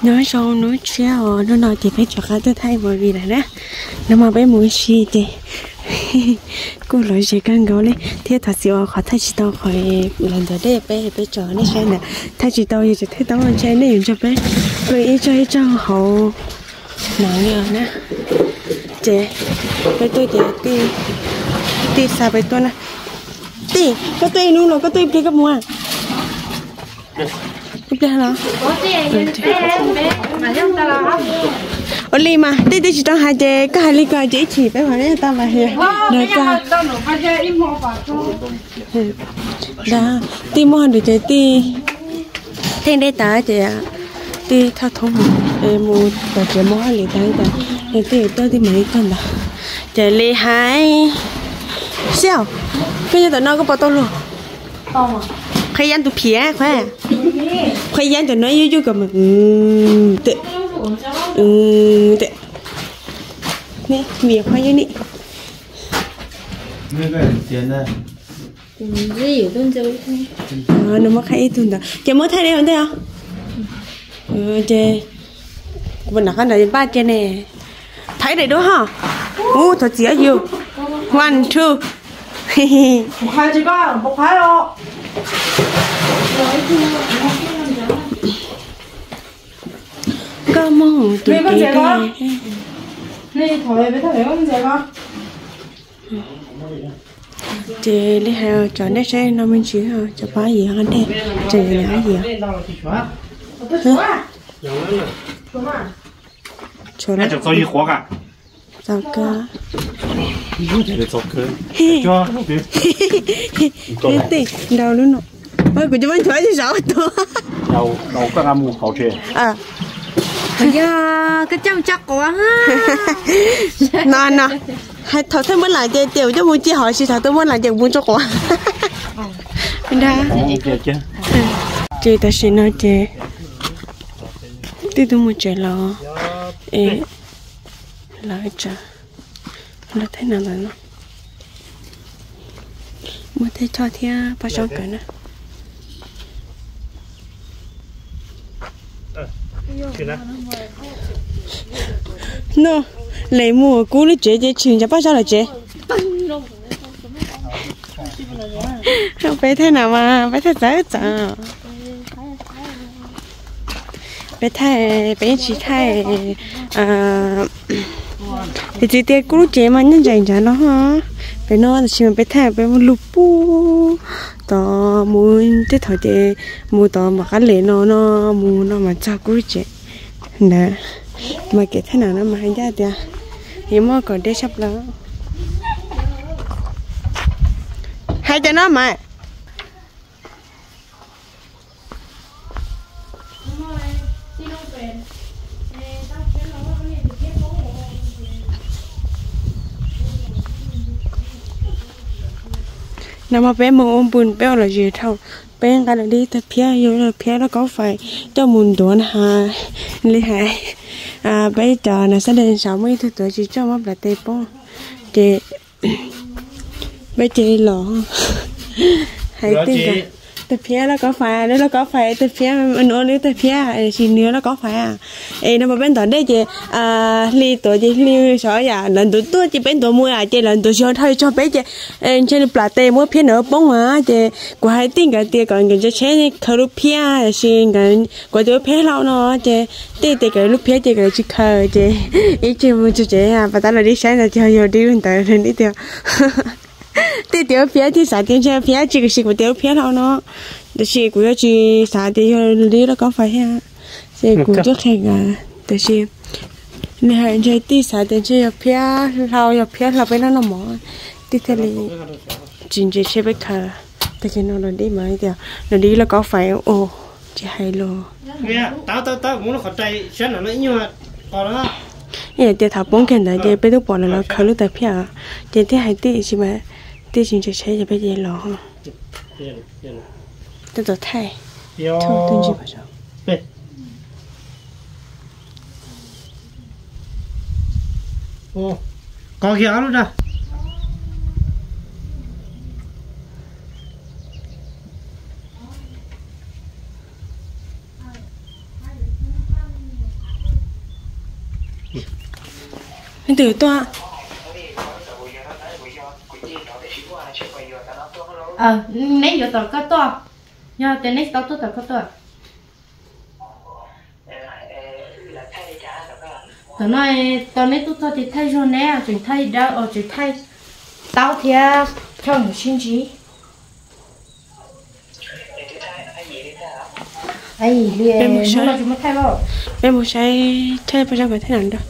Nyob zoo hnub tshiab os, hnub no ces peb rov qab tuaj thaij movie lawm na. Nag hmo peb mus ua si ces kuj lom zem kawg nkaus li thiab. Thov txim uas qhov thaij tsis tau qhov lawv ntawm dej peb, peb tso nej saib ntawd. Thaij tsis tau yus tseem thaij tau, ntshe nej yuav nrog peb pw ib tsoog ib tsoog hauv no na. Ces peb tuaj ces tij xa peb tuaj na. Tij, koj tuaj ib hnub los koj tuaj ib pliag koj mus? Ib pliag los? Ua li mas tej twb tsis tau hais ces koj hais li ko ces ib chim peb mam li tau mas. Tij muaj hauj lwm ces tij theej dej tas ces tij thauj thoob mus, mus tom tsev muab hauj lwm tas tas, tij tuaj tij mam li tuaj ntawd. Ces li hais, Xiauj, koj nyob tom no koj puas tau luag? Qhia yab tus phiam, qhia yab ntawm no yuj yuj kom mas. Vim qhov yog ni. Nws muab qhia ib tug ntawd ces muab thaij li ua ntej os. Ces kuv pom nram qab ntawd npaj cia ne. Thaiv daim duab ho. Ub, thov txim yus. One, two. Koj muag tus kev koj. Ces li hais cov nej saib no me ntsis, cov pab yim ho dej, tseem yim. Txaus kawg. Tej nrau lub no. Kuv cov pab nchuav zov tus. Yog koj coj mus tso quav. No no, hais thaum twg muab lam ces tias kuv coj mus cia hov, tsis thaum twg muab lam ces kuv mus tso quav. Ces tam sim no ces twb tuaj mus tsev los, es lawv tsa los thaij no lawm no. Muaj tej choj thiab paj zaub kawg na. No, les mus kub lub tsev ces tshwm ntshav paj zaub lawm tsev. Peb thaij na mas peb thaij txawv txawv. Peb thaij, peb yeej tsis thaij. Piv txwv tias kub lub tsev mas nyob ntsais ntshav no. Pem no tam sim mas peb thaij peb mus lug pub tod mus tej thaum ces mus tod npam qab les no no mus no mas txog kub lub tsev ntawd. Mas kev thaij na no mas hais ncaj tias yuav muaj kom deb sab plaws. Hais tias no mas no mas peb mus ua npws peb ua lom zem dhau. Peb nqa lawv li tawg phiab, yuav tawg phiab loj kaub fais coj mus ntuav na has. Li hais peb cov nas xab des saud muaj ib tug tuav tsis txog muab plas tes poob ces peb cia li los. Hais tias tawg phiab loj kaub fais, lub loj kaub fais tawg phiab, nws ua lub tawg phiab es nws loj kaub fais. Es no mas peb ntov dej ces hli tuav ces hli saud yam lawv ntuav tuaj ces peb ntuav mus ces lawv ntuav tsis dhau li txog peb ces ntshe nws plas tes muab phiab ntawd poob mas ces kuv hais tij nkawd tias kom nkawd ntse tsheb khaws lub phiab tiam sis nkawd kuv tias lub phiab hlau no ces tij tias kom lub phiab ces nkawd tsis khaws ces ib tsam mus txog tsev pas tab lawv li saib ntawd ces yog li ntawd li tias tij tias lub phiab tij xav tias ntshe phiab tsis, tiam sis kuv tias lub phiab hlau no. Tiam sis kuv yuav tsis xav tias yog li loj kaub fais thiab ces kuv twb qhia nkawd tiam sis nws hais ntshe tij xav tias ntshe yog phiab hlau, yog phiab hlau peb noj noj mov, tij thiaj li tsis ntse tsheb peb khaws. Tag kis no los dib mas tias los dib loj kaub fais ua tsis hais los. Ib yam tias thaum poob kiag ntawd ces peb twb pom lawv los khaws lub tawg phiab ces tij hais tij tsis mas tij tsis ntse tsheb ces peb cia li los. Tej txom thaij. Leej twg tuaj? Neb yuav tom koj tuaj. Yog tias neb tsis tau tuaj tom koj tuaj. Tam no tau neb tuaj txog ces thaij zog neb tseem thaij dawb os, tseem thaij taub thiab choj mus sib ntsib. Peb mus saib, peb mus saib thaij paj zaub nkawd thaij no nrog.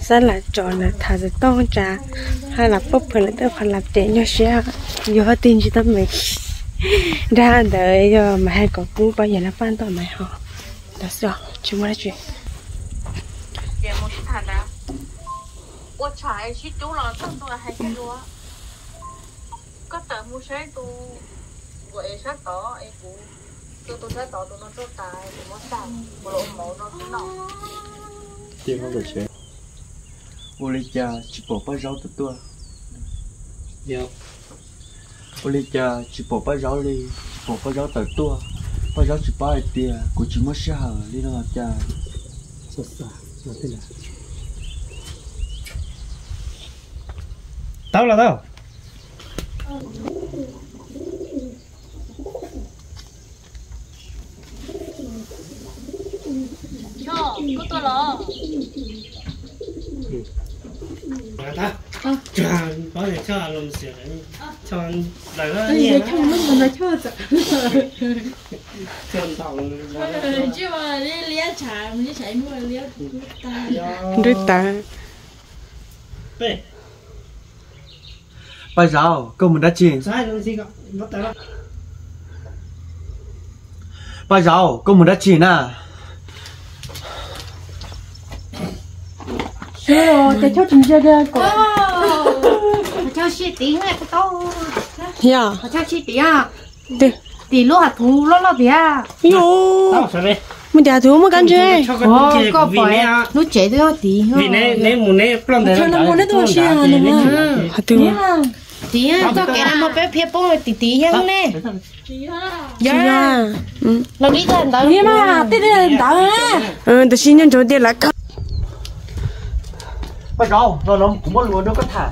Xab lam tsom lam tham xov tooj tsa, hab lam pab pawg lam tawb qhov lam tes nyuaj siab, yog hab tig ntsis tau me. Nrag ntawd yog mas hais kom pub pab yawg laj paj ntoj mas ho ntawd xwb, tsis muaj dab tsi. Koj tawm mus saib tus, kuv es sab tod es kuv, tus sab tod tus no tuaj tas kuv muab tag, kuv los ua mov no xwb no. Ua li cas tsis pom Paj Zaub tawm tuaj? Ua li cas tsis pom Paj Zaub li? Tsis pom Paj Zaub tawm tuaj, Paj Zaub tsis paub hais tias kuv tsis muaj sij hawm li no cas. Tau los tau. Koj tuaj los? Nrwb tawv. Paj Zaub, koj mus dab tsi? Paj Zaub, koj mus dab tsi na? Yog, tim lub hav thuv loj loj tiag. Yog, mus tim hav thuv muaj kab ntsej. Koj pom lub tsev twb yog tim. Hav thuv. Tim txoj kev no mas peb phiaj poob tim tim yog ne. Yog, los li ntawd. Tab sis nyob ntsoov tias lawv kawg. Paj Zaub, no no kuv muaj lus nrog koj tham.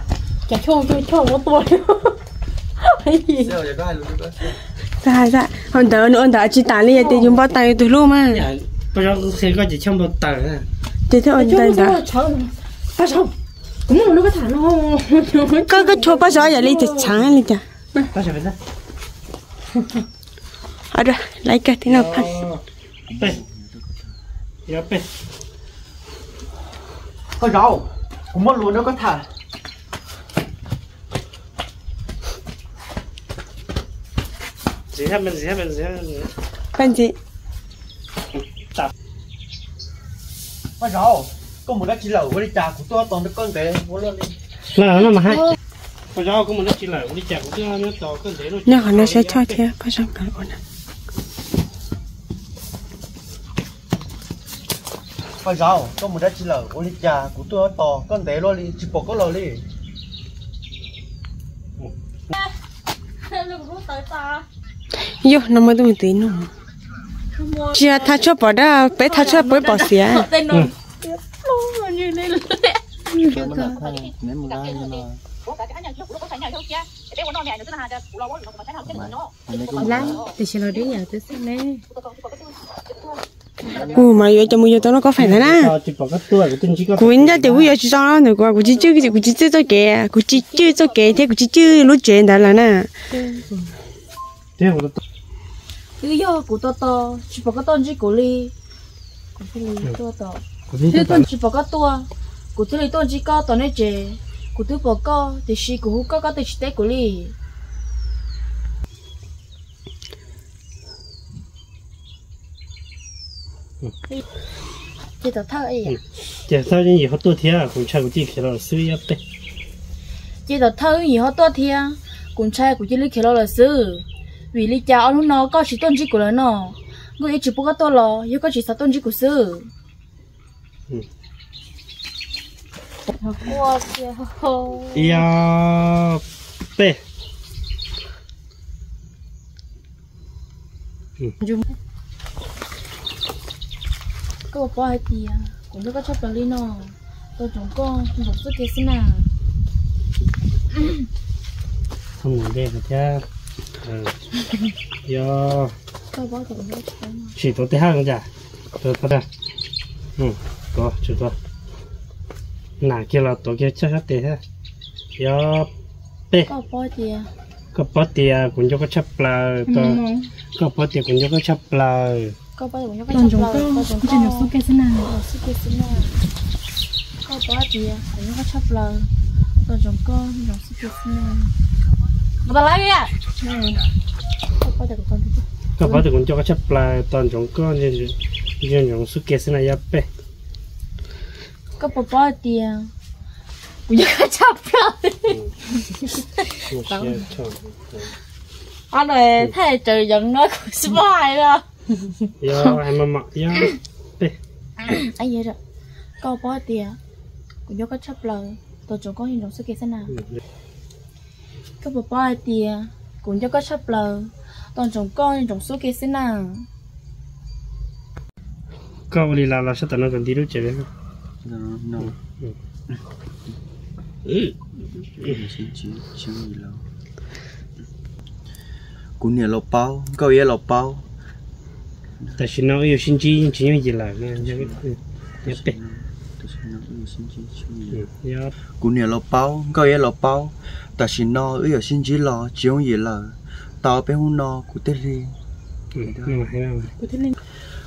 Cas choj choj muab tua li. Ho ntawd nws ua ntawd tsis tas li, yog tias yus npau taws yus tus hlub mas. Ces thiaj ua ntawd ntawd. Koj, koj tshua Paj Zaub yam li tseem tsheev li cas. Laiv kag tib no pha. Paj Zaub, kuv muaj lus nrog koj tham. Paj ntxi. Paj Zaub, koj mus dab tsi lawm ua li cas kuv tuaj tos nrog koj ntev ua luaj li. Nyob qhov no saib choj thiab Paj Zaub nkawd ua na. Paj Zaub, koj mus dab tsi lawm ua li cas kuv tuaj tos koj ntev luaj li tsis pom koj los li. Yog no muaj tuaj mus twv no. Tsis thaj tshuaj pom dab, peb thaj tshuaj peb pom xiav. Lab, tiam sis los deb yam twb xwb ne. Kuv mas yuav cov mus yuav tau lub kob fais ntawd na. Kuv ncaj tias kuv yuav tsis tso ntawm kuv, kuv tsis cwj, kuv tsis cwj txoj kev, kuv tsis cwj txoj kev thiab kuv tsis cwj lub tsev ntawd lawm na. Twb yog kuv tos tos tsis pom koj tuaj ntsib kuv li. Kuv thiaj li tuaj, tsis pom koj tuaj, kuv thiaj li tuaj ntsib koj tom nej tsev. Kuv twb pom koj tiam sis kuv hu koj koj twb tsis teb kuv li. Ces tom thawj, ces tom thawj wb yim ho tuaj thiab, kuv ntshai kuv cia li khiav los lawm xwb. Ces tom thawj wb yim ho tuaj thiab, kuv ntshai kuv cia li khiav los lawm xwb. Vim li cas ob hnub no koj tsis tuaj ntsib kuv lawm no? Nkauj Iab tsis pub koj tuaj los yog koj tsis xav tuaj ntsib kuv xwb? Peb, koj puas paub hais tias Kuv nco koj tshaj plaws li no, tos ntsoov koj ntsoov xwb kev xwb na. Txhob mus ntej thiab. Yog, sim tuav tes hab zoo cas? Tuav, tuav, tuav, nam kiag los tuav kiag txoj sab tes thiab. Yog, peb. Koj paub tias kuv nco koj tshaj plaws. Koj paub tias kuv nco koj tshaj plaws. Tos ntsoov koj, ntsoov xwb kev xwb na. Koj paub tias kuv nco koj tshaj plaws. Tos ntsoov koj, ntsoov xwb kev xwb na. Koj paub tias kuv nco koj tshaj plaws, tos ntsoov koj, ntsoov xwb kev xwb na, yog peb. Koj puas paub tias kuv nco koj tshaj plaws? Ob no thaij raws yoov no kuv tsis paub hais li. Koj paub tias kuv nco koj tshaj plaws, tos ntsoov koj, ntsoov xwb kev xwb na. Koj puas paub hais tias kuv nco koj tshaj plaws, tos ntsoov koj, ntsoov xwb kev xwb na. Koj ua li los los sab tom no kom nti lub tsev. Kuv niam los paub, nkauj iab los paub. Tam sim no wb yuav sib ntsib yeej tsis yooj yim lawm. Kuv niam los paub, nkauj iab los paub, tam sim no wb yuav sib ntsib los tsis yooj yim lawm. Tau ob peb hnub no kuv thiaj li,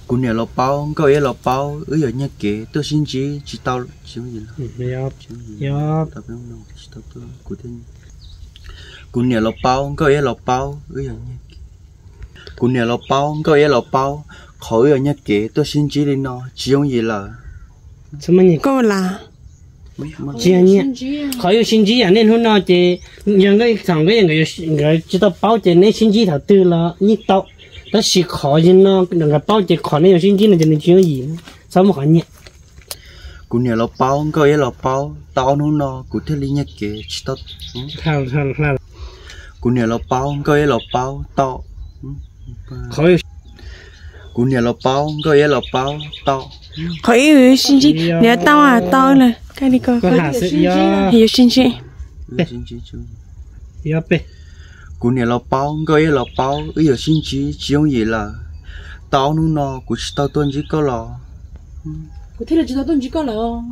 kuv niam los paub, nkauj iab los paub, wb yuav nyiag kev tuaj sib ntsib tsis tau, tsis yooj yim lawm. Kuv niam los paub, nkauj iab los paub, wb yuav nyiag kev. Kuv niam los paub, nkauj iab los paub, qhov wb yuav nyiag kev tuaj sib ntsib li no tsis yooj yim lawm. Tsis yog nyiag, qhov yuav sib ntsib yam niaj hnub no ces yog nkauj thaum nkauj nkawd tsis tau paub ces neb sib ntsib thaum twg los yeej tau. Tab sis qhov yog no nkawd paub ces qhov neb yuav sib ntsib no ces nws tsis yooj yim, txhob muaj qhov nyiag. Kuv niam los paub, nkauj iab los paub, tau ob hnub no kuv thiaj li nyiag kev tsis tau. Kuv niam los paub, nkauj iab los paub, tau. Kuv niam los paub, nkauj iab los paub, tau. Qhov wb yuav sib ntsib, niam tau, tau lawm, koj li ko, yuav sib ntsib. Kuv niam los paub, nkauj iab los paub, wb yuav sib ntsib tsis yooj yim lawm. Tau ob hnub no kuv tsis tau tuaj ntsib koj los. Kuv thiaj li tsis tau tuaj ntsib koj lawm.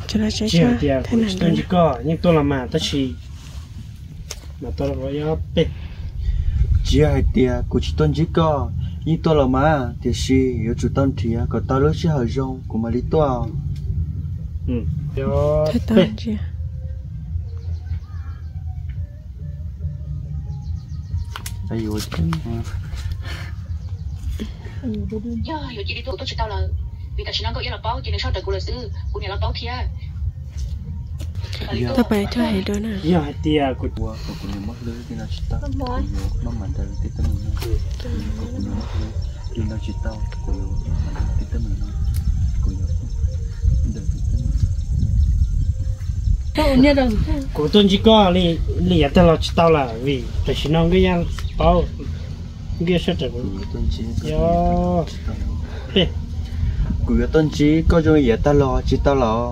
Tsis hais tias kuv tsis tuaj ntsib koj, yeej tuaj los mas, tab sis mas tau, tsis yog hais tias kuv tsis tuaj ntsib koj, yeej tuaj los mas, tiam sis yuav tsum tau nrhiav kom tau lub sij hawm zoo kuv mam li tuaj. Yog yuav cia li tuaj kuv tuaj tsis tau lawm, vim tam sim no nkauj iab los paub ces nws soj raws kuv lawm xwb, kuv niam los paub thiab. Tau pais tau hais rau na. Yog hais tias kuv, kuv niam mob hlwb li no tsis tau, kuv yuav maj mam nrog tej teeb meem no, kuv niam mob hlwb li no tsis tau, kuv yuav maj mam nrog tej teeb meem no, kuv yuav nrog tej teeb meem. Kuv tuaj ntsib koj li, li yav tag los tsis tau lawm vim tam sim no nkauj iab paub, nkauj iab soj raws kuv. Kuv yuav tuaj ntsib koj zoo li yav tag los tsis tau lawm.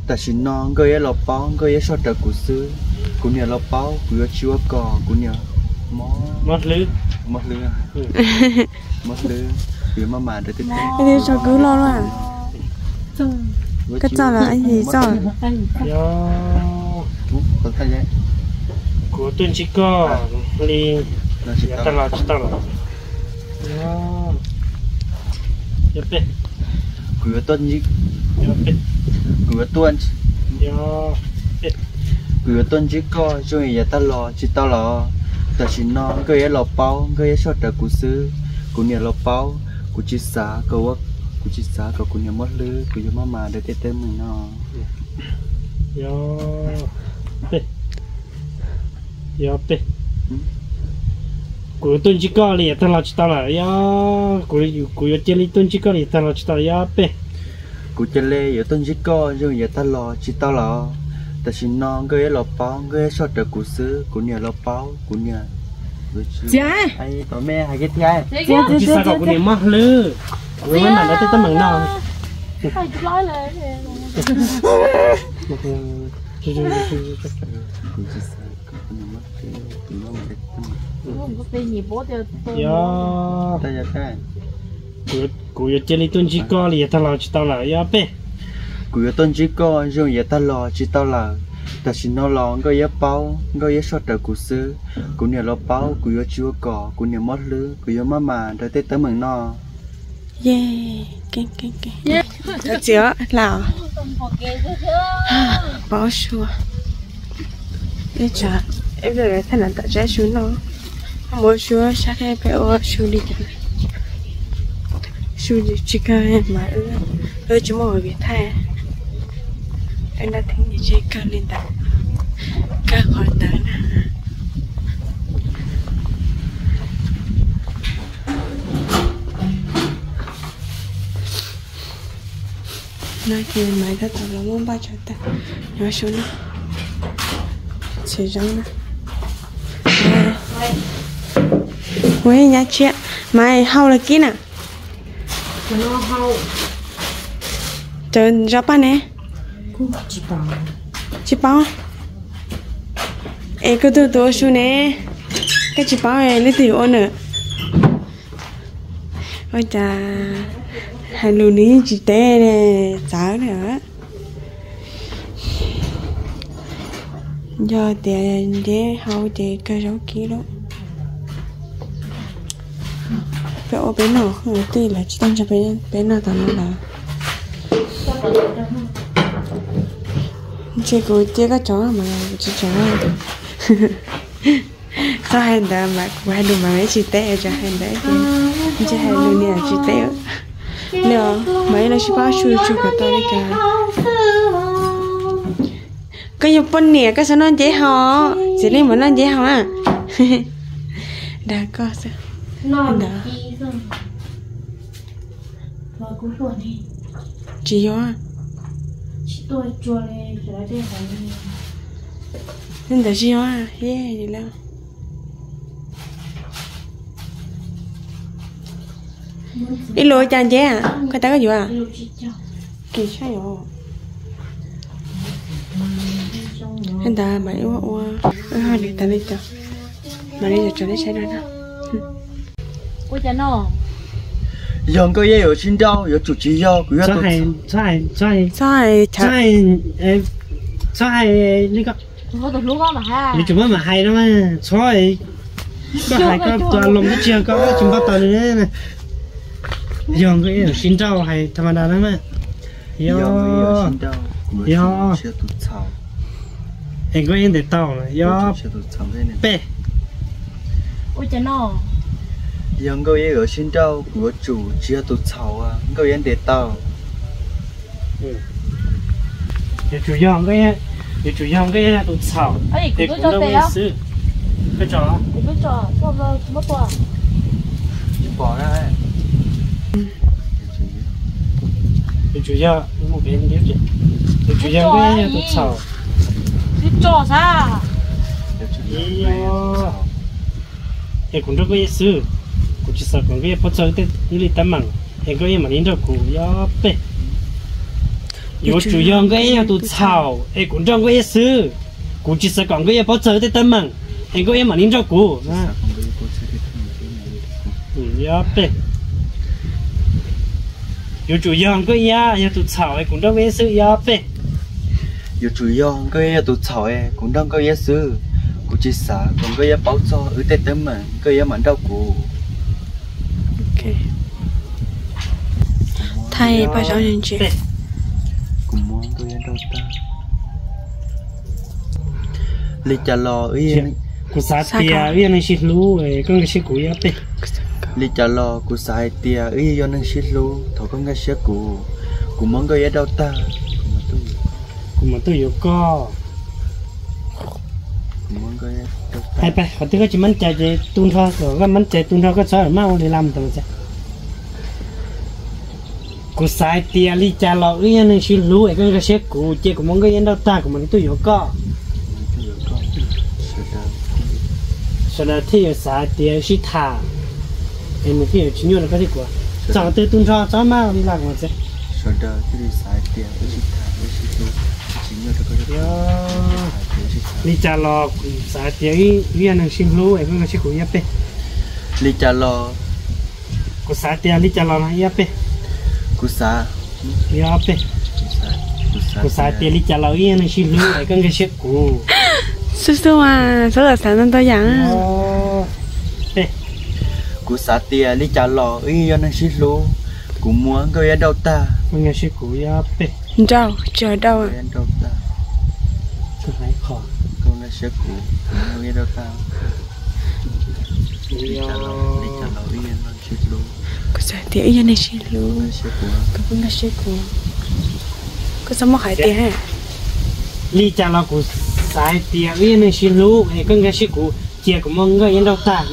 Tam sim no nkauj iab los paub, nkauj iab soj raws kuv xwb. Kuv niam los paub, kuv yuav tsis ua kom kuv niam mob, mob hlwb, mob hlwb, mob hlwb, kuv yuav maj mam nrog tej teeb meem. Tso kwv los lawm. Koj txog lawm, yog, kuv tuaj ntsib koj li yav tag los tsis tau lawm. Kuv yuav tuaj, kuv yuav tuaj, kuv yuav tuaj ntsib koj zoo li yav tag los tsis tau lawm. Tam sim no nkauj iab los paub, nkauj iab soj raws kuv xwb. Kuv niam los paub, kuv tsis xav kom, kuv tsis xav kom kuv niam mob hlwb, kuv yuav maj mam nrog tej teeb meem no. Yog peb, yog peb, kuv tuaj ntsib koj li yav tag los tsis tau lawm, yog kuv yuav cia li tuaj ntsib koj li yav tag los tsis tau lawm, yog peb. Kuv cia li yuav tuaj ntsib koj zoo li yav tag los tsis tau lawm. Tam sim no nkauj iab los paub, nkauj iab soj raws kuv xwb, kuv niam los paub, kuv niam, txiv, tom me hais kiag thiab, kuv tsis xav kom kuv niam mob hlwb. Mam nrog tej teeb meem no. Yog, kuv yuav cia li tuaj ntsib koj li yav tag los tsis tau lawm yog peb. Kuv yuav tuaj ntsib koj zoo yav tag los tsis tau lawm. Tam sim no los nkauj iab paub, nkauj iab soj raws kuv xwb. Kuv niam los paub, kuv yuav tsis ua kom kuv niam mob hlwb, kuv yuav maj mam nrog tej teeb meem no. Ye, txiv hla, paub sua. Ib tsam ib pliag thaj nam tom tsab su noj, muab sua sab thaj peb ua su li cas. Su tsis kawg mas wb tsis muaj hauv vim thaj. Wb noj theeb tsis kawg li ntawd, kawg qhov ntawd na. No ces Maiv tab tom los muab npaj tsau tag, yuav su no, txiv zoo na. Ua nyab tshiab, Maiv hau los kib na. Cov zov paj ne? Tsis paub. Es koj tug tus ua su ne, koj tsis paub leej twg yuav ua na? Ua cas hais lus nws yeej tsis teb, txawv na. Yog tias nceb hau ces kawg zaub kib lawm. Peb ua peb noj, tij lawv tsis tau nrog peb noj tom no lawm. Ntshe kuv cia koj tso mas kuv tsis tso. Txhob hais ntawd mas kuv hais lus mas nws tsis teb, tsis hais ntawd ces ntshe hais lus nws tsis teb. Li mas ib los sib pab su su kom tau li cas. Koj yog poj niam koj xav noj nceb hau, txiv neej mas noj nceb hau na. Dag koj xwb. Ntawd tsis yog. Ntawd tsis yog. Ib lus cas nceb, koj tab koj yuav. Ntawd mam li ua, ua, ua li tas li cas, mam li tso nej saib dua na. Yog nkauj iab yuav sib nrauj yuav tsum tsis yog kuv, yog txhob hais, txhob hais, txhob hais, txhob hais li ko. Yuav tsum maj mam hais no, txhob, koj hais koj tus a loos koj tsis yog koj tsis npau taws li. Yog nkauj iab yuav sib nrauj hais tham ma das na. Yog, yog, es nkauj iab ntes tau yog peb. Yog nkauj iab yuav sib nrauj kuv yuav tsum tsis yog tus txhaum, nkauj iab ntes tau. Yuav tsum yog nkauj iab, yuav tsum yog nkauj iab yog tus txhaum es kuv nrauj nkauj iab xwb. Koj tso. Yuav tsum yog, yuav tsum yog nkauj iab yog tus txhaum. Es kuv nrauj nkauj iab xwb, kuv tsis xav kom nkauj iab paub txog wb li teeb meem, es nkauj iab mam li nrauj kuv yog peb. Yuav tsum yog nkauj iab yog tus txhaum es kuv nrauj nkauj iab xwb, kuv tsis xav kom nkauj iab paub txog wb tej teeb meem, es nkauj iab mam li nrauj kuv. Yog peb. Yuav tsum yog nkauj iab yog tus txhaum es kuv nrauj nkauj iab xwb yog peb. Yuav tsum yog nkauj iab yog tus txhaum es kuv nrauj nkauj iab xwb, kuv tsis xav kom nkauj iab paub txog wb tej teeb meem, nkauj iab mam nrauj kuv. Thaij paj zaub ntse. Kuv muab nkauj iab nrauj tag. Li cas los kuv xav tias wb yog neeg sib hlub, koj nkag siab kuv yog peb. Li cas los kuv xav hais tias wb yog neeg sib hlub, thov koj nkag siab kuv. Kuv muab nkauj iab nrauj tag, kuv mam tuaj yuav koj. Hais pab qhov twg koj tsis mab cai ces tu nrho, koj mab cai tu nrho, koj txhob maj ua li lam ntawd. Kuv xav hais tias li cas los wb yog neeg sib hlub es koj nkag siab kuv, ces kuv muab nkauj iab nrauj tag kuv mam li tuaj yuav koj. Sawv daws thiaj yuav xav hais tias sib tham, es nws thiaj yuav tsis nyuaj rau koj thiab kuv. Txog twg tus nrog txhob maj li lawm mas txiv. Li cas los kuv xav tias wb yog neeg sib hlub es koj nkag siab kuv ib ob peb. Li cas los, kuv xav tias li cas los no ib ob peb. Kuv xav, ib ob peb. Kuv xav tias li cas los wb yog neeg sib hlub es koj nkag siab kuv. Xub xub mas txhob xav ntau ntau yam. Peb. Kuv xav tias li cas los wb yog neeg sib hlub, kuv muab nkauj iab nrauj tag. Koj nkag siab kuv ib ob peb. Nrauj, tsis yog nrauj. Nkauj iab nrauj tag. Koj nkag siab kuv, kuv muab nkauj iab nrauj tag. Li cas los wb yog neeg sib hlub. Kuv xav tias wb yog neeg sib hlub, koj nkag siab kuv. Koj txhob muab hais tias, li cas los kuv xav hais tias wb yog neeg sib hlub es koj nkag siab kuv, cia kuv muab nkauj iab nrauj tag.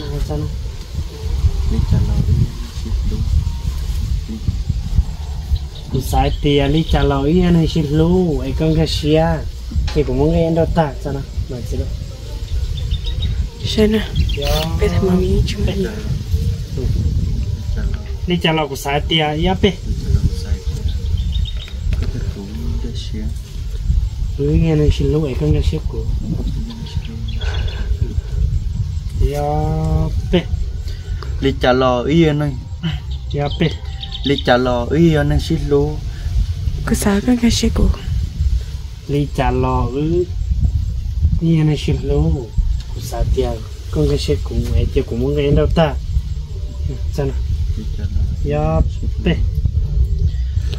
Kuv xav hais tias li cas los wb yog neeg sib hlub es koj nkag siab, cia kuv muab nkauj iab nrauj tag txog no. Li cas los kuv xav hais tias ib ob peb. Wb yog neeg sib hlub es koj nkag siab kuv. Ib ob peb. Li cas los wb yog neeg, ib ob peb. Li cas los wb yog neeg sib hlub. Kuv xav koj nkag siab kuv. Li cas los wb yog neeg sib hlub, kuv xav tias koj nkag siab kuv es cia kuv muab nkauj iab nrauj tag. Ib ob peb.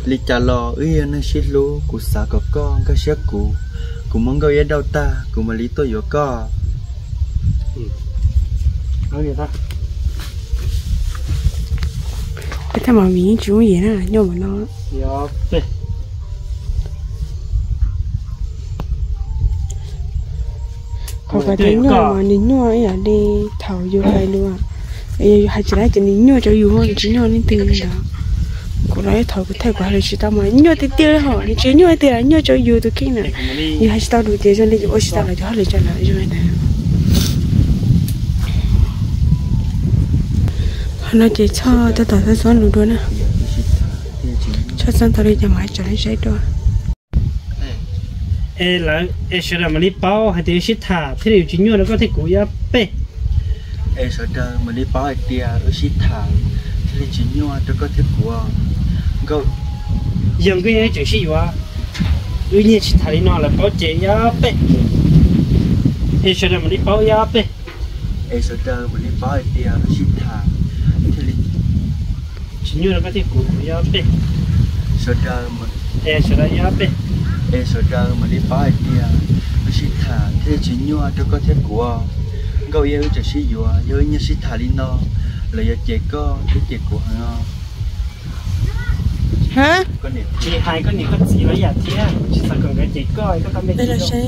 Li cas los wb yog neeg sib hlub, kuv xav kom koj nkag siab kuv, kuv muab nkauj iab nrauj tag kuv mam li tuaj yuav koj. Peb thaj mam vim yeej tsis muaj yam na, nyuaj mas no. Qhov kom tias nyuaj mas nws nyuaj ib yam li thaum yus hais lus, yus hais tsis laib ces nws nyuaj rau yus, nws tsis nyuaj leej twg li ntawd. Kuv los ib thaum kuv thaij kuv hais lus tsis tau mas nyuaj tiag tiag li hos, nws tsis nyuaj tiag, nyuaj rau yus tus kheej na. Yus hais tsis tau lus ces zoo li yus ua tsis tau los yus hauj lwm rau lawv zoo li ntawd. Qhov no ces Txhoj tab tom xov xov lus dua na. Txhoj xov tau li cas mam tsom saib dua. Es lawv, es sawv daws mam li paub hais tias wb sib tham thiaj li yuav tsis nyuaj rau koj thiab kuv ib ob peb. Es sawv daws mam li paub hais tias wb sib tham thiaj li tsis nyuaj rau koj thiab kuv. Nkauj, yog nkauj iab tseem sib yuav, wb nyiag sib tham li no lawv paub ces ib ob peb. Es sawv daws mam li paub ib ob peb. Es sawv daws mam li paub hais tias wb sib tham thiaj li tsis nyuaj rau koj thiab kuv, kuv ib ob peb. Sawv daws, es sawv daws ib ob peb. Es sawv daws mam li paub hais tias wb sib tham thiaj li tsis nyuaj rau koj thiab kuv. Nkauj iab wb tseem sib yuav, yog wb nyiag sib tham li no, lawv yuav cem koj thiab cem kuv heev os. Tsis hais koj niam koj txiv los ib yam thiab, tsis xav kom nkawd cem koj, koj tau me tsis zoo.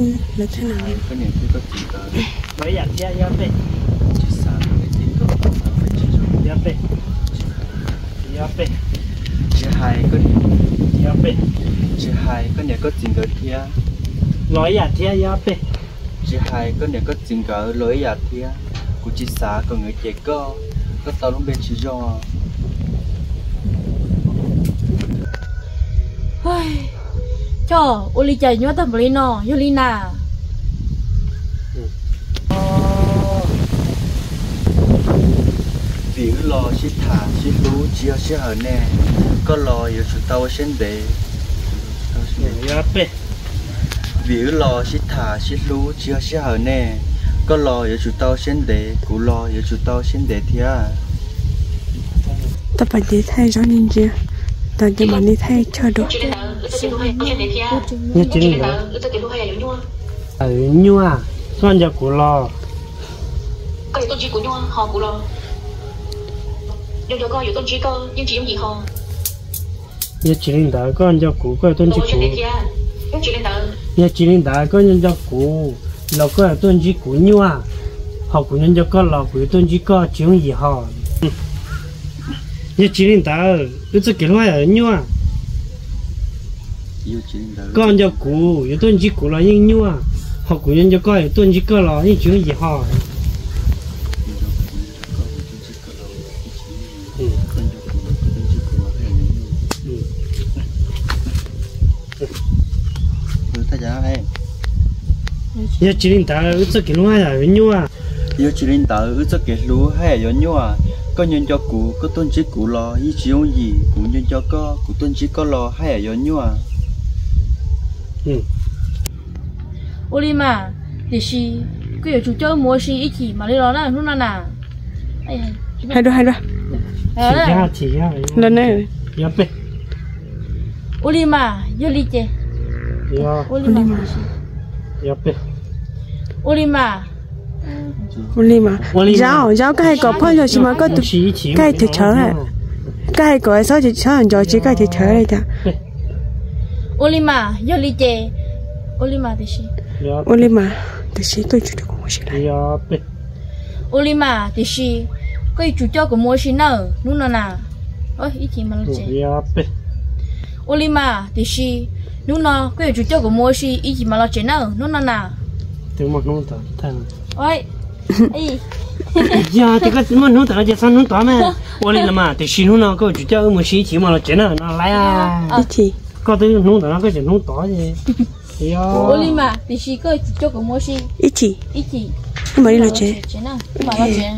Koj niam thiab koj txiv nkawd los ib yam thiab, ib ob peb. Tsis xav kom nkawd cem koj, tau me tsis zoo. Ib ob peb. Ib ob peb. Tsis hais koj niam, ib ob peb. Tsis hais koj niam koj txiv nkawd thiab, los ib yam thiab, ib ob peb. Tsis hais koj niam koj txiv nkawd los ib yam thiab, kuv tsis xav kom nkawd cem koj, koj tau lub npe tsis zoo. Coj, ua li cas nyuaj tag npaum li no, yog li na? Vim wb los sib tham sib hlub tsis yog sij hawm ne, koj los yuav tsum tau ua siab ntev. Vim wb los sib tham sib hlub tsis yog sij hawm ne, koj los yuav tsum tau siab ntev, kuv los yuav tsum tau siab ntev thiab. Tau pas ces thaij zaub ni ntsia, tau ces mam li thaij choj dua. Nyuaj, koj nco kuv los? Yog tsis li ntawd koj nco kuv, koj yuav tuaj ntsib kuv. Yog tsis li ntawd koj nco nco kuv los koj yuav tuaj ntsib kuv nyuaj, ho kuv nco nco koj los kuv yuav tuaj ntsib koj tsis yooj yim ho. Yog tsis li ntawd wb txoj kev hlub yuav nyuaj. Koj nco kuv yuav tuaj ntsib kuv los yeej nyuaj, ho kuv nco nco koj yuav tuaj ntsib koj los yeej tsis yooj yim ho. Yog tsis li ntawd wb txoj kev hlub haj yam yuav nyuaj. Yog tsis li ntawd wb txoj kev hlub haj yam yuav nyuaj. Koj nco nco kuv, koj tuaj ntsib kuv los yeej tsis yooj yim, kuv nco nco koj, kuv tuaj ntsib koj los haj yam yuav nyuaj. Ua li mas, tiam sis koj yuav tsum coj wb mus ua si ib chim mam li los na hnub no na. Hais dua, hais dua. Ua li mas, yog li ces, ua li mas. Ua li mas, Zaub, Zaub, koj hais kom phoj ntsos tsis mas koj, koj hais thawm thawv, koj hais kom Xob, Xob nco tsis koj hais thawm thawv li cas. Ua li mas, yog li ces, ua li mas tiam sis, ua li mas, tiam sis koj yuav tsum coj kuv mus ua si. Ua li mas tiam sis koj yuav tsum coj kuv mus ua si nawb hnub no na. Ib chim mas los tsev. Ua li mas tiam sis hnub no koj yuav tsum coj kuv mus ua si ib chim mas los tsev nawb hnub no na. Twb muaj hnub tod. Yog tias koj muaj hnub tod no ces txhob hnub tod mas. Ua li los mas tiam sis hnub no koj yuav tsum coj wb mus ua si ib chim mas los tsev na no laiv. Koj twb hnub tod no koj tseem hnub tod ces. Ua li mas tiam sis koj yuav tsum coj kuv mus ua si ib chim, ib chim wb mam li los tsev. Wb mam los tsev,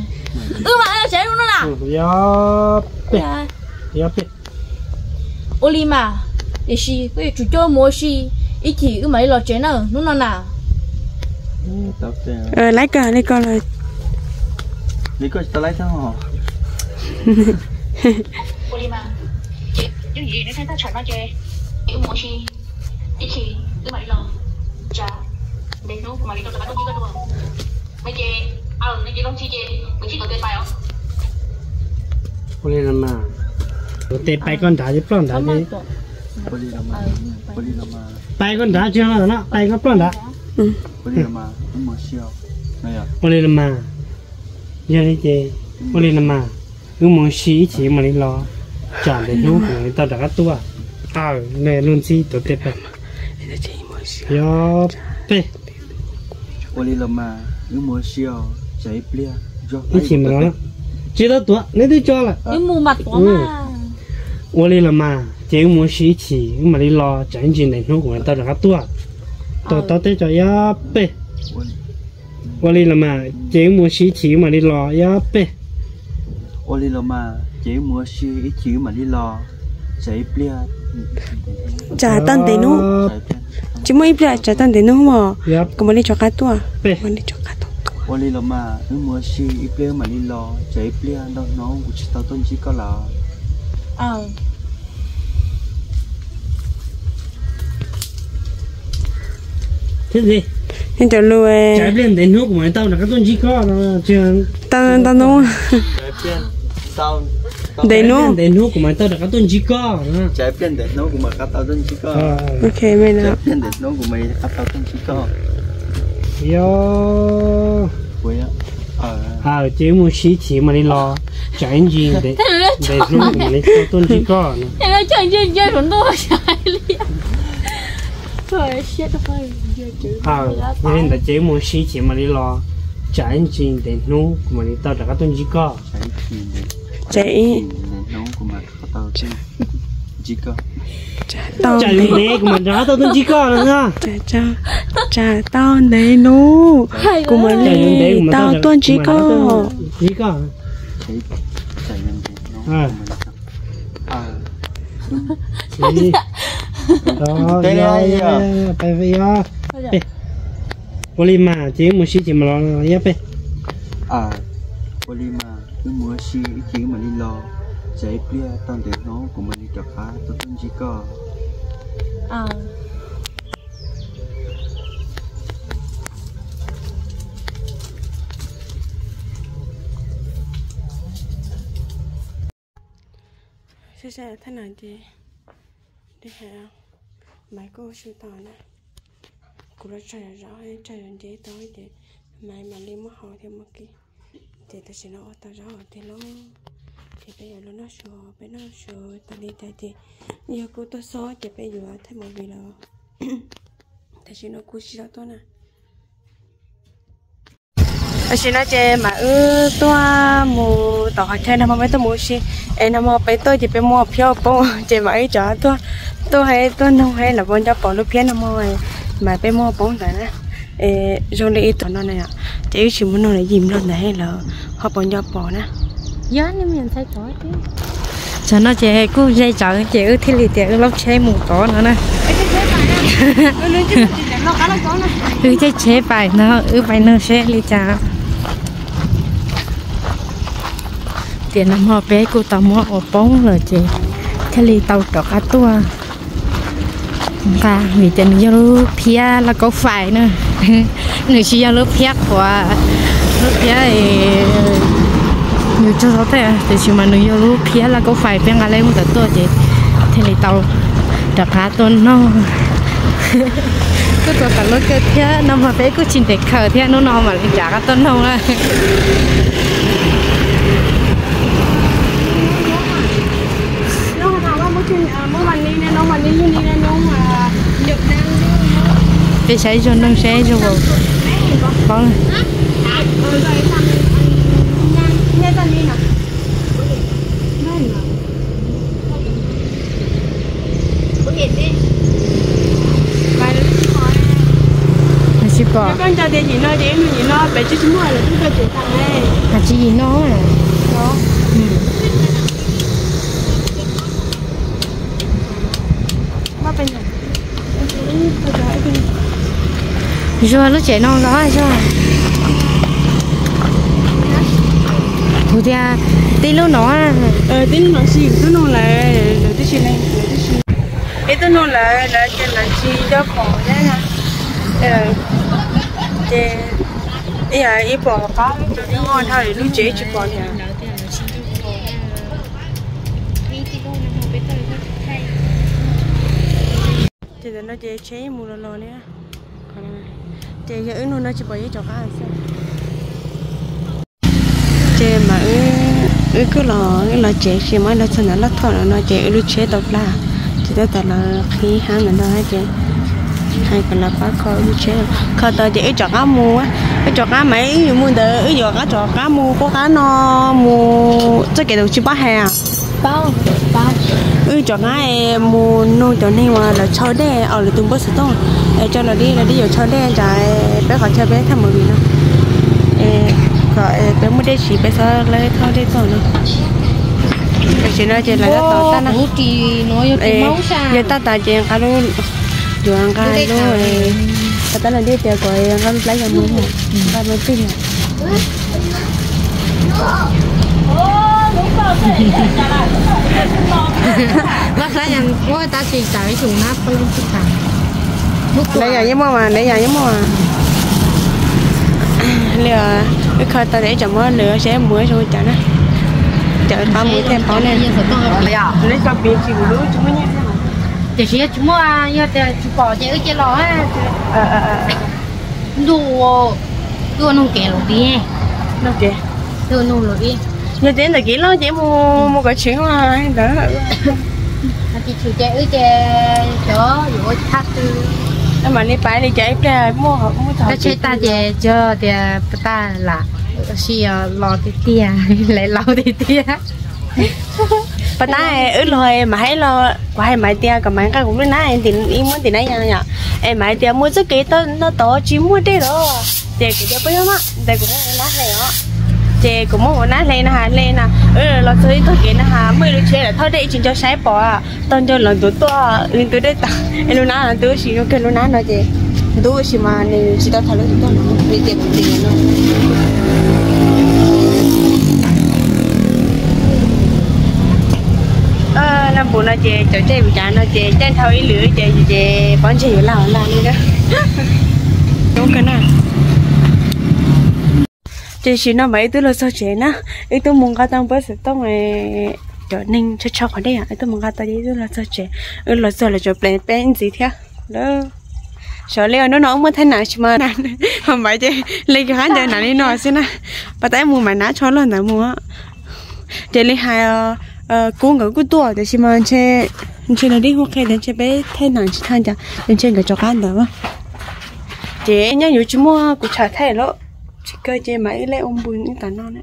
wb mam los tsev hnub no na. Ua li mas tiam sis koj yuav tsum coj mus ua si ib chim wb mam li los tsev na hnub no na. Laiv kawg li ko lawm. Ua li mas ces yooj yim nws thaij tag tsham no ces wb mus ua si ib chim wb mam li los. Tsam ntev hnub kuv mam li rov qab tuaj ntsib koj dua. No ces, no ces zoo tsis ces kuv sib tuav tes pais os. Ua li los mas, tuav tes pais koj nrad ces ploj nrad ces. Pais koj nrad tsis no, pais koj ploj nrad. Ua li los mas, yog li ces, ua li los mas, wb mus ua si ib chim mam li los, tsam ntev hnub kuv mam li tau rov qab tuaj. Aw, lub ntxib tuav tes pais. Yog peb. Ua li los mas, wb mus ua si os, tsam ib pliag, ib chim mam los. Tsis tau tuav, neb twb tso lawm. Ua li los mas ces wb mus ua si ib chim wb mam li los, tsam ib ntsis ntev hnub kuv mam tau rov qab tuaj. Tau tau teb tso yog peb. Ua li los mas ces wb mus ua si ib chim wb mam li los yog peb. Ua li los mas ces wb mus ua si ib chim wb mam li los, tsam ib pliag. Tsam tau ntev hnub, tsis muaj ib pliag tsam tau ntev hnub mas kuv mam li rov qab tuaj. Ua li los mas wb mus ua si ib pliag wb mam li los, tsam ib pliag ntau hnub kuv tsis tau tuaj ntsib koj lawm. Thiab tsam ib pliag ntev hnub kuv mam tau rov qab tuaj ntsib koj no. Tau ntau hnub. Ntev hnub, ntev hnub kuv mam tau rov qab tuaj ntsib koj. Tsam ib pliag ntev hnub kuv mam rov qab tau tuaj ntsib koj. Tsam ib pliag ntev hnub kuv mam rov qab tau tuaj ntsib koj. Yog, ces wb mus ua si ib chim mam li los, tsam ib ntsis ntev hnub kuv mam li tau tuaj ntsib koj no. Yog li ntawd ces wb mus ua si ib chim mam li los, tsam ib ntsis ntev hnub kuv mam li tau rov qab tuaj ntsib koj. Tsam ib, tsam ntev kuv mam rov qab tau tuaj ntsib koj no. Tsam tau ntev hnub kuv mam li tau tuaj ntsib koj. Ua li mas ces wb mus ua si ib chim mam los yog peb. Ua li mas wb mus ua si ib chim wb mam li los, tsam ib pliag tau ntev hnub kuv mam li rov qab tuaj tuaj ntsib koj. Saib saib thaj no ces, Maiv kuj ua su tos na. Kuv los tso zov zov, tso zov ntse tau ces Maiv mam li muab hau thiab mus kis. Ces tam sim no ua tau zaub hauv tiag lauj. Ces peb yuav los noj su, peb noj su tas li cas ces yog kuv tuaj xauj ces peb yuav thaij movie los. Tam sim no kuv tsis tau tuaj na. Tam sim no ces mas wb tuaj mus tom qhov chaw nag hmo peb tuaj mus ua si, es nag hmo peb tuaj ces peb muaj phiab ua poob ces mas wb rov tuaj, tuaj tuaj noog lawv puas nco pom lub phiab nag hmo mas peb muaj ua poob ntawd na. Zoo li ib tom no na yom, ces wb tsis mus nug lawv yim nplog ntawd lawv ho puas nco pom na. Tsam no ces kuj ze tsawv ces wb thiaj li tias wb laub tsheb mus tod no na. Wb caij tsheb pais no, wb pais nug seb li cas. Tias nag hmo peb kuj tau muab ua poob lawm ces thiaj li tau rov qab tuaj nqa, vim tias nws yog lub phiab laj kaub fais na. Nws tsis yog lub phiab qhuav, lub phiab nws tsaug zog thiab, tiam sis mas nws yog lub phiab laj kaub fais, peb nqa lej mus tawm tuaj ces thiaj li tau rov qab tuaj nug. Kuj tau tas lub kawg thiab, nag hmo peb kuj tsis ntev khaws thiab, hnub no mam li rov qab tuaj nug na. Peb saib zog nug seb zog paub. Tsis pom. Tsis yim no. Zuag lub tsev no los Zuag? Kuv tias tib lub no. Tib lub no xwb, tub nug lawv, lawv tib si, ib tub nug lawv, lawv tias lawv tsis nco pom thiab. Ces ib pom qab lub tsev dhau lub tsev tsis pom li. Ces tam no ces tsheb yeej mus los los li. Ces yog wb nug no tsis pom yeej rov qab xwb. Ces mas wb kuj los, wb los tsev tsis muaj los txog ntawm Laj Thoj no no ces wb lub tsheb tau plab, ces tab tom lawv qhib hab ntawm no ces hais kom lawv pab kho wb lub tsheb, kho tau ces wb rov qab mus, wb rov qab mas wb yuav mus ntawd wb yuav rov qab mus qub qab no, mus txoj kev tau tsis pab hais. Wb rov qab mus nug cov neeg uas lawv tsau dej, lawv tus npawb xov tooj, es rau lawv dib, lawv dib yuav tsau dej ntawd peb qhov chaw peb thaj mus li no, kom peb muaj dej siv peb txhob lawb thauj dej txog no. Tam sim no ces lawv tab tom tag na. Yog tag tas ces nqa lub, yuav nqa lub, tas tas lawm dej tias kom nqa lub plab yas mus, nqa mus twg. Lawv yam yeej muaj mas, lawv yam yeej muaj. Li wb kho tau tias ib tsam muab lwm seb mus zoo cas na. Cov qab mus thiaj paub ne. Tiam sis yog tsis muaj, yog tias tsis pom ces wb cia los. Ntuj, tuaj nug kev lawm dib. Tuaj nug lawm dib. Yog tias ntawm kev loj ces mus, mus kom tshwm ntawd. Tsis tshwm ces wb ces cov yuav ua thaj twg. Mam li pais li cas ib pliag muaj, muaj tag tsheb tag ces tsuas tias pas tag lam, si los tiag tiag, lawv laus tiag tiag. Pas tag wb los mas hais los, kuv hais mas tias kom mas nqa kuv lub nab ib muab ntim nab yas yom, es mas hais tias mus txoj kev no tod tsis muaj dej los, ces kuv tias pab yog mas ntawd kuv muab kuv nab hle os. Ces kuv muab kuv nab hle na has hle na, wb los txog ib tog kev na has muaj ib lub tsheb lawm thauj dej tsis nco saib pom, tog nco los ntuav tuaj wb ntu dej tag, es lub nab ntub si zoo kawg lub nab no ces ntub si mas nws tsis tau tham lus tsis tau no li tias kuv tim no. Laj npus no ces cov dej mus cav no ces caij dhau ib lwm ces, ces pob ntseg yuav laj laj li na. Zoo kawg na. Ces tam sim no mas wb twb los txog tsev na, wb twb mus nqa tau npawb xov tooj, cov neeg tsau tsau qhov dej, wb twb mus nqa tau ces wb twb los txog tsev. Wb los txog lawv tseem pleev peb ntxiv thiab lawm. Xyov li hnub no wb muaj thaij nam tsis mas, ho mas ces li kis qab ntawd nam li no xwb na. Pas tas mus mas nab tsho loj ntawd mus. Ces li hais, kub nkawd kuj tuaj tiam sis mas ntshe, ntshe lawv dib hu qhia tias ntshe peb thaij nam tsis tag cas ces ntshe nkawd rov qab ntawd. Ces nyob yuav tsis muaj kuv tsham thaij lawm, tsis kawg ces mas wb lej ua npus ib tam no na.